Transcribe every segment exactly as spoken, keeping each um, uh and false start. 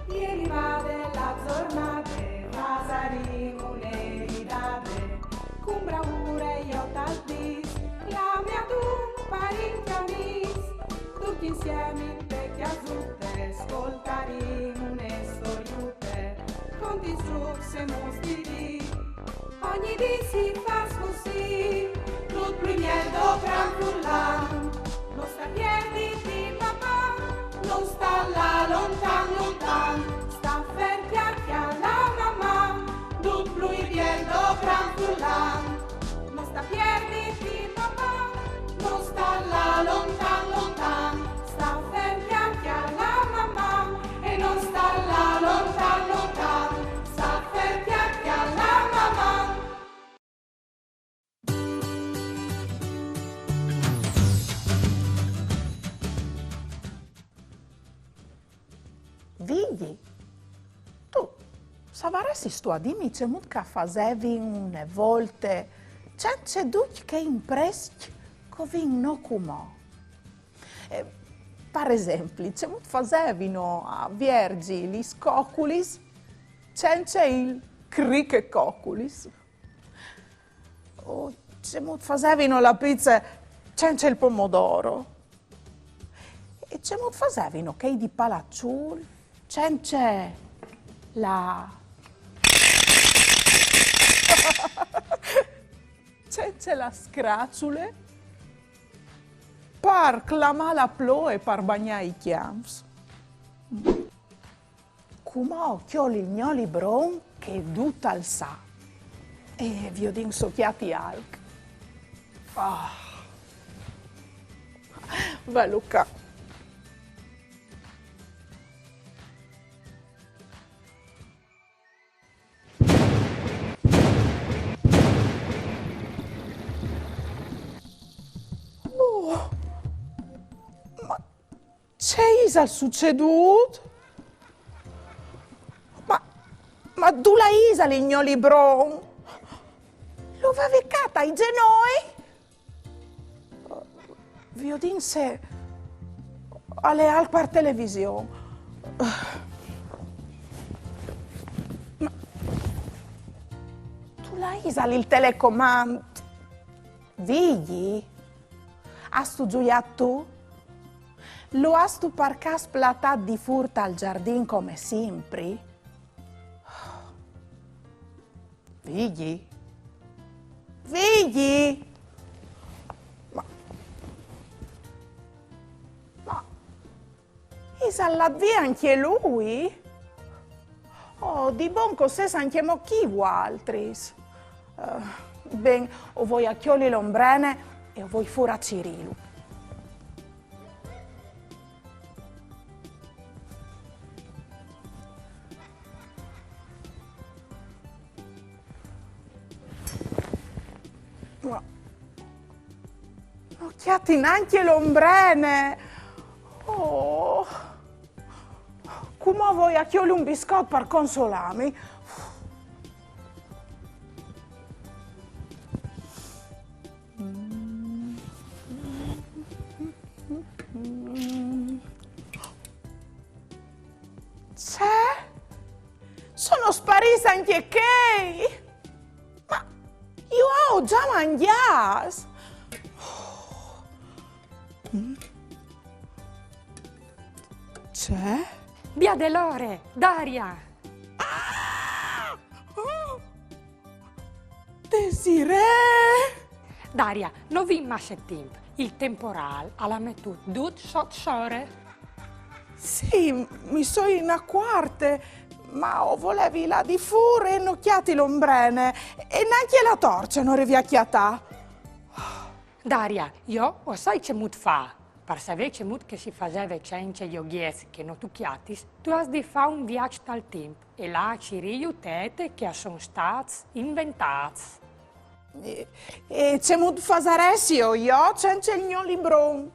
Ieri vade la zornade, fasarìn une ridade, cun braure jo tal dis, clame a tu parint e amis, ducj insiemi te cjasute, scoltarìn une storiute, contis ducj semus di dì. Ogni dì si fâs cussì, dut plui biel dopran furlan. No sta pierditi, Maman, no sta lâ lontan, lontan. Sta fer, cjale a Maman, dut plui biel dopran furlan. No sta pierditi, Maman, no sta lâ lontan, lontan. Sta fer, cjale a Maman, e no sta lâ lontan, lontan. Sta fer, cjale a Maman. Vigji, tu savaressistu a dîmi cemût che a fasevin une volte cence ducj chei imprescj che o vin nô cumò? Eh, par esempli, cemût fasevino a vierzi lis coculis cence il crichecoculis? O cemût fasevino la pize cence il pomodoro? E cemût fasevino chei di Palaçûl cence la... cence la scraçule par clamâ la ploie, par bagnâ i cjamps? Cumò o cjoli il gno libron che dut al sa. E viodìn se o cjati alc. Ah. Velu ca. Oh, ma ce isal sucedût? Ma, ma dulà isal il gno libron? Lu vevi ca tai zenoi? Viodìn se al è alc par television. Ma dulà isal il telecomant? Vigji? Âstu zuiât tu? Lu âstu par câs platât di fûr tal zardin come simpri? Vigji? Vigji? Ma, ma isal lât vie ancje lui? Oh, di bon che o sês ancjemò chi voaltris. Eh, ben, o voi a cjoli l'ombrene e o voi fûr a cirîlu. Ma no cjati nancje l'ombrene. Oh. Cumò o voi a cjoli un biscot par consolâmi. Ce? Sono sparîts ancje chei! Ma jo o ai za mangjâts! Ce? Biade l'ore, Daria! Ah! Oh! Desirée! Daria, no vin masse timp. Il temporâl al à metût dut sot sore. Sì, mi soi inacuarte, ma o volevi lâ di fûr e no cjati l'ombrene, e nancje la torce no rivi a cjatâ. Daria, jo o sai cemût fâ. Par savê cemût che si faseve cence i ogjets che no tu cjatis, tu âs di fâ un viaç tal timp e lâ a cirîju te ete che a son stâts inventâts. E, e cemût fasaressio jo cence il gno libron?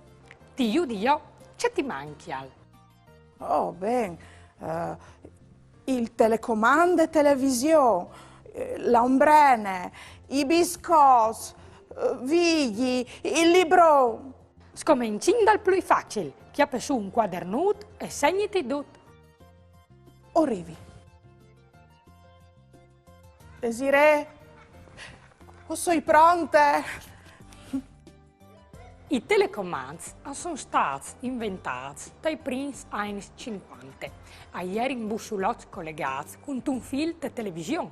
Ti judi jo, ce ti mancjal? Oh, ben, eh, il telecomant de television, eh, la ombrene, i biscots, eh, Vigji, il libron. Scomencìn dal plui facil, cjape sù un cuadernut e segniti dut. O rivi. Desirée, o soi pronte. I telecomands a son stâts inventâts tai prins agns cinquante. A jerin bussulots colegâts cuntun fîl te television.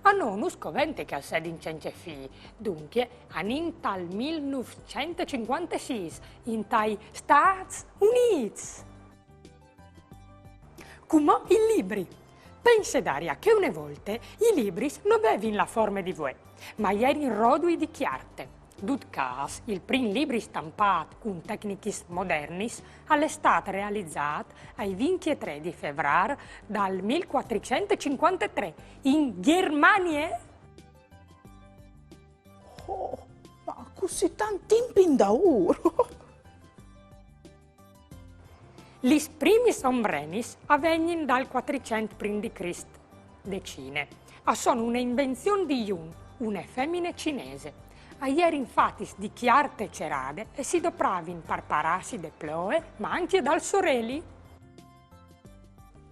A nô nus covente che a sedin cence fî, duncje anìn tal mil nûfcent e cincuantesîs, intai Stâts Unîts. Cumò il libri. Pense, Daria, che une volte i libris no vevin la forme di vuê, ma a jerin rodui di cjarte. Dut câs, il prin libri stampât cun tecnichis modernis al è stât realizât ai vincjetrê di Fevrâr dal mil cuatricent e cincuantetrê in Gjermanie. Oh, ma cussì tant timp indaûr! Lis primis ombrenis a vegnin dal cuatricent prin di Crist de Cine. A son une invenzion di Yun, une femine cinese. A jerin fatis di cjarte cerade e si dopravin par parâsi de ploie, ma ancje dal soreli.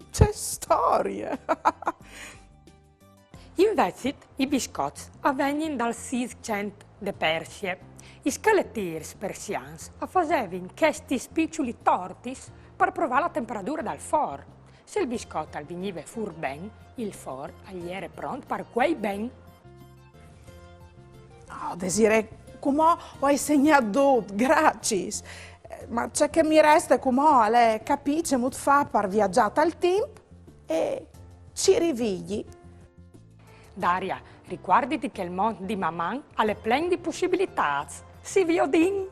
Ce storie! Invezit, i biscots a vegnin dal Sîscent de Persie. I scaletîrs persians a fasevin chestis piçulis tortis par provâ la temperadure dal for. Se il biscot al vignive fûr ben, il for al jere pront par cuei ben. Oh, Desirée, cumò o ai segnât dut, graciis. Eh, ma ce che mi reste cumò al è capî cemût fâ par viazâ tal timp e cirî viodi. Daria, ricuarditi che il mont di Maman al è plen di pussibilitâts. Si viodìn!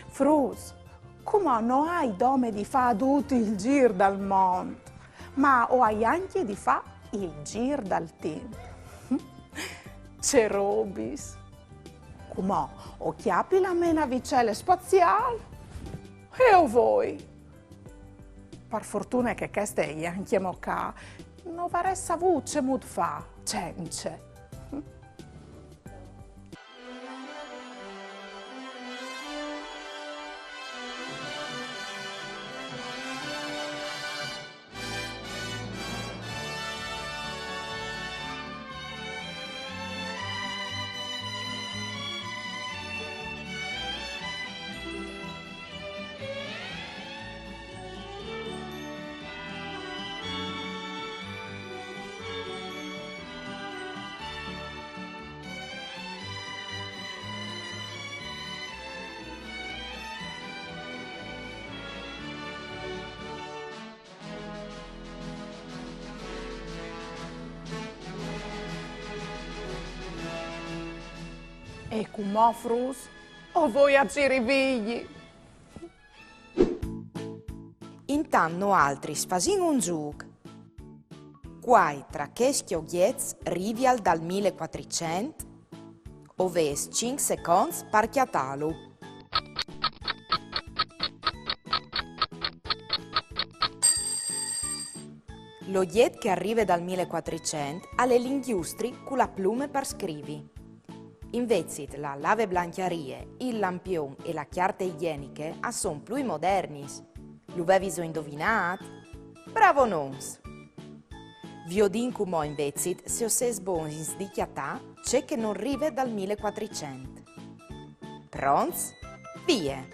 Fruts, cumò no ai dome di fâ dut il zîr dal mont, ma o ai ancje di fâ il zîr dal timp. Ce robis! Cumò o cjapi la mê navicele spaziâl e o voi. Par fortune che cheste e je ancjemò ca, no varès savût cemût fâ cence. E cumò, fruts, o voi a cirî viodi. Intant noaltris fasìn un zûc. Cuâi tra chescj ogjets rivial dal mil e cuatricent? O vês cinc seconts par cjatâlu. L'ogjet che al rive dal mil e cuatricent al è l'ingjustri cu la plume par scrivi. Invezit la laveblancjarie, il lampion e la cjarte igjeniche a son plui modernis. Lu veviso indovinât? Bravonons! Viodìn cumò invezit se o sês bogns di cjatâ ce che nol rive dal mil e cuatricent. Pronts? Vie!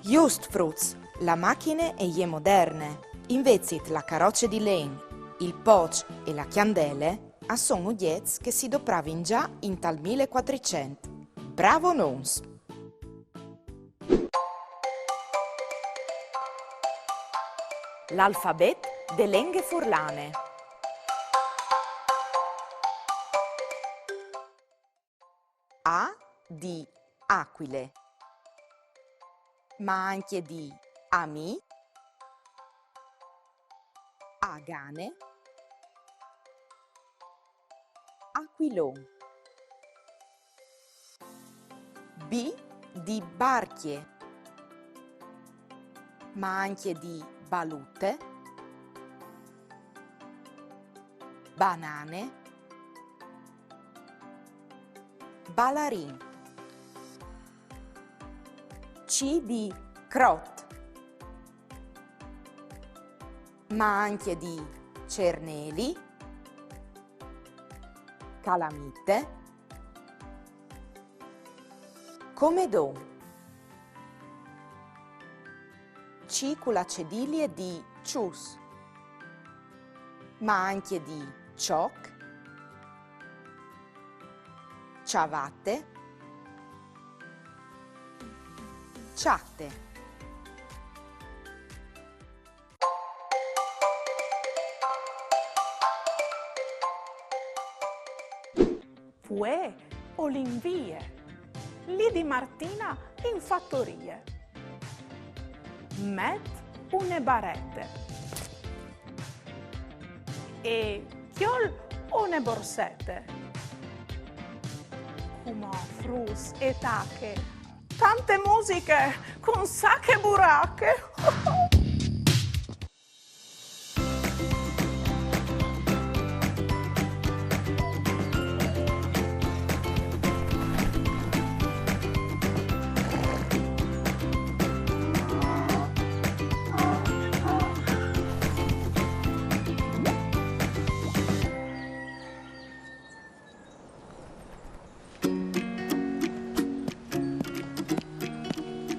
Just, fruts, la machine e je moderne. Invezit la caroce di len, il poç e la cjandele a son ogjets che si dopravin za intal mil e cuatricent. Bravonons! L'alfabet de lenghe furlane. A di acuile, ma ancje di amì, agane, acuilon. B di barcje, ma ancje di balute, banane, balarin. C di crot, ma anche di cerneli, calamite, comedon. C cu la cedilie di cius, ma anche di cioc, ciavate, ciate. Vuê o lin vie, li di Martina in fatorie. Met une barete e cjol une borsete. Cumò fruts e tache tante musiche cun sache burache.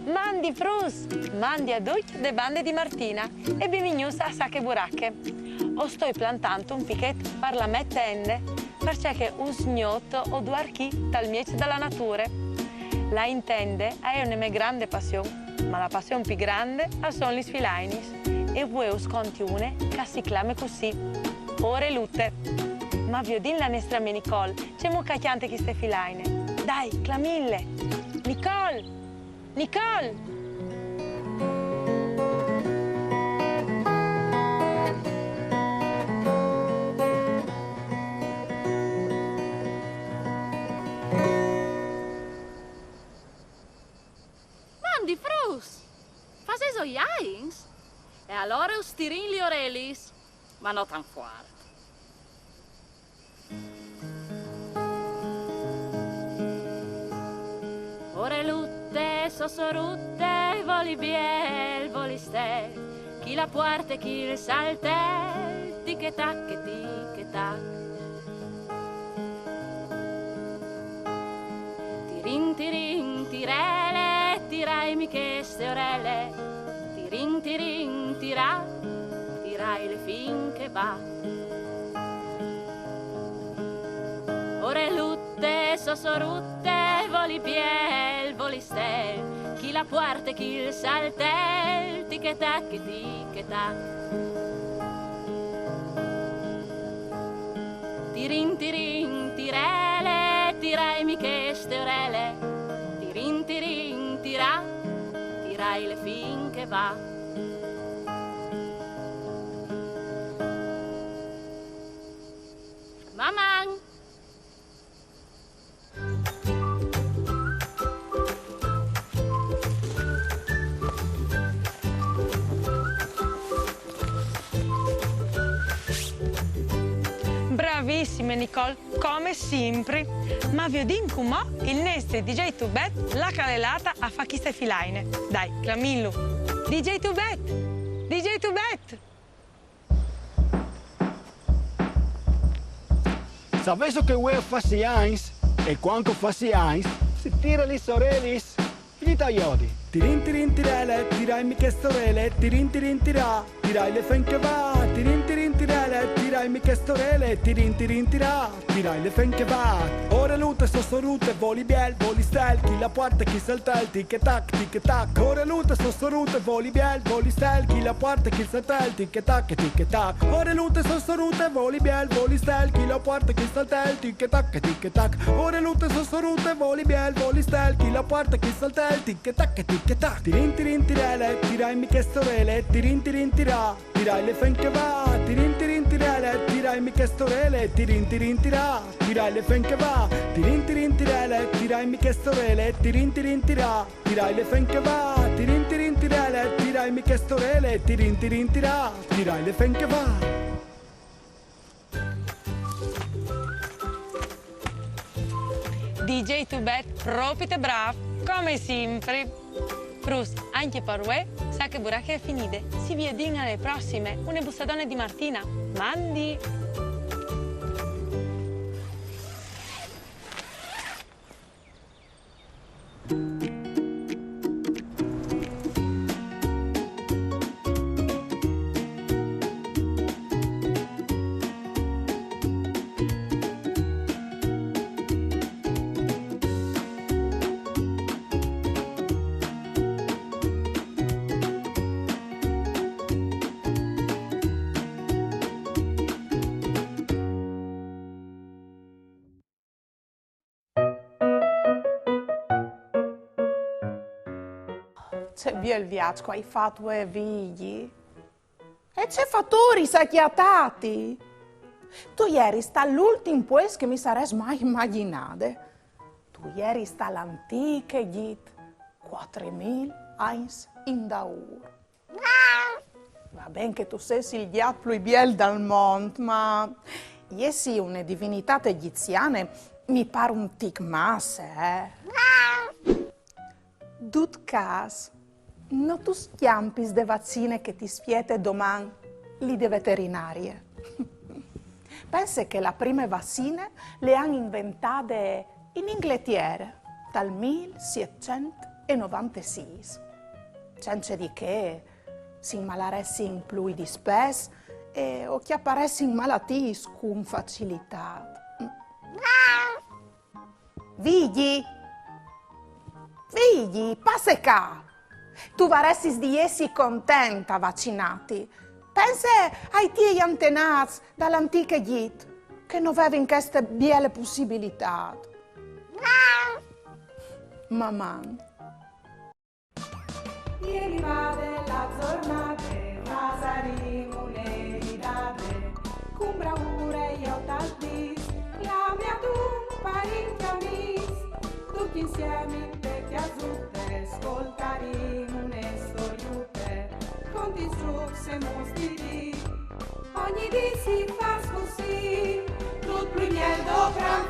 Mandi fruts, mandi a ducj de bande di Martina e benvignûts a Sache Burache. O stoi plantant un pichet par la mê tende, parcè che usgnot o duar chi tal mieç da la nature. Lâ in tende e je une mê grande passion, ma la passion plui grande a son lis filainis. E vuê us conti une che si clame cussì, Orelute. Ma viodìn la nestre amie Nicole, cemût che e cjante cheste filaine. Dai, clamìnle! Nicole! Nicole! Mandi fruts! Fasêso i agns? E alore us tirìn lis orelis, ma no tant fuart. Orelute, sô sorute, voli biel, voli stel, chi la puarte, chi il saltel, tic e tac e tic e tac. Tirin, tirin, tirele, tiraimi cheste orele, tirin, tirin, tirà, tiraile fin che va. Orelute, sô sorute, voli biel, voli stel, chi la puarte, chi il saltel, tic e tac e tic e tac. Tirin, tirin, tirele, tiraimi cheste orele, tirin, tirin, tirà, tiraile fin che va. Maman! Bravissime, Nicole, come simpri. Ma viodìn cumò il nestri D J Tubet là che al è lât a fâ cheste filaine. Dai, clamìnlu. D J Tubet! D J Tubet! Savêso che vuê o fâs i agns? E cuant che o fâs i agns si tire lis orelis. Vignît a jodi. Tirin, tirin, tirele, tiraimi cheste orele, tirin, tirin, tirà, tiraile fin che va. Tirin, tirin, tirele, tiraimi cheste orele, tirin, tirin, tirà, tiraile fin che va. Orelute, sô sorute, voli biel, voli stel, chi la puarte, chi il saltel, tic e tac, tic e tac. Orelute, sô sorute, voli biel, voli stel, chi la puarte, chi il saltel, tic e tac, tic e tac. Orelute, sô sorute, voli biel, voli stel, chi la puarte, chi il saltel, tic e tac, tic e tac. Orelute, sô sorute, voli biel, voli stel, chi la puarte, chi il saltel, tic e tac, tic e tac. Tirin, tirin, tirele, tiraimi cheste orele, tirin, tirin, tirà, tiraile fin che va. Tirin, tirin, tirele, tiraimi cheste orele, tirin, tirin, tirà, tiraile fin che va. Tirin, tirin, tirele, tiraimi cheste orele, tirin, tirin, tirà, tiraile fin che va. Tirin, tirin, tirele, tiraimi cheste orele, tirin, tirin, tirà, tiraile fin che va. D J Tubet, propite brâf, come simpri. Prus, ancje par vuê, Sache Burache e je finide. Si viodìn ae prossime, une bussadone di Martina. Mandi! Ce biel viaç che o ai fat vuê, Vigji. E ce faturi o ai cjatât! Tu jeris tal ultin puest che mi sarès mai imagjinade. Tu jeris tal antîc Egjit, cuatremil agns indaûr. Va ben che tu sês il gjat plui biel dal mont, ma jessi une divinitât egjiziane mi pâr un tic masse, eh? Dut câs, no tu scjampis de vacine che ti spiete doman li de veterinarie. Pense che la prime vacine le àn inventade in Ingletiere, tal mil sietcent e novantesîs. Cence di chê, si inmalaressin plui dispès e o cjaparessin malatiis cun facilitât. Vigji! Vigji, passe ca! Tu varessis di jessi content a vacinâti. Pense ai tiei antenâts dal antîc Egjit, che no vevin cheste biele pussibilitât. Maman! E rivade la zornade, fasarìn une ridade, cun braure jo tal dîs, clame adun parint e amîs, ducj insiemi inte cjasute, scoltarìn une storiute, conti, strucs e mostidîs. Ogni dì si fâs cussì, dut plui biel dopran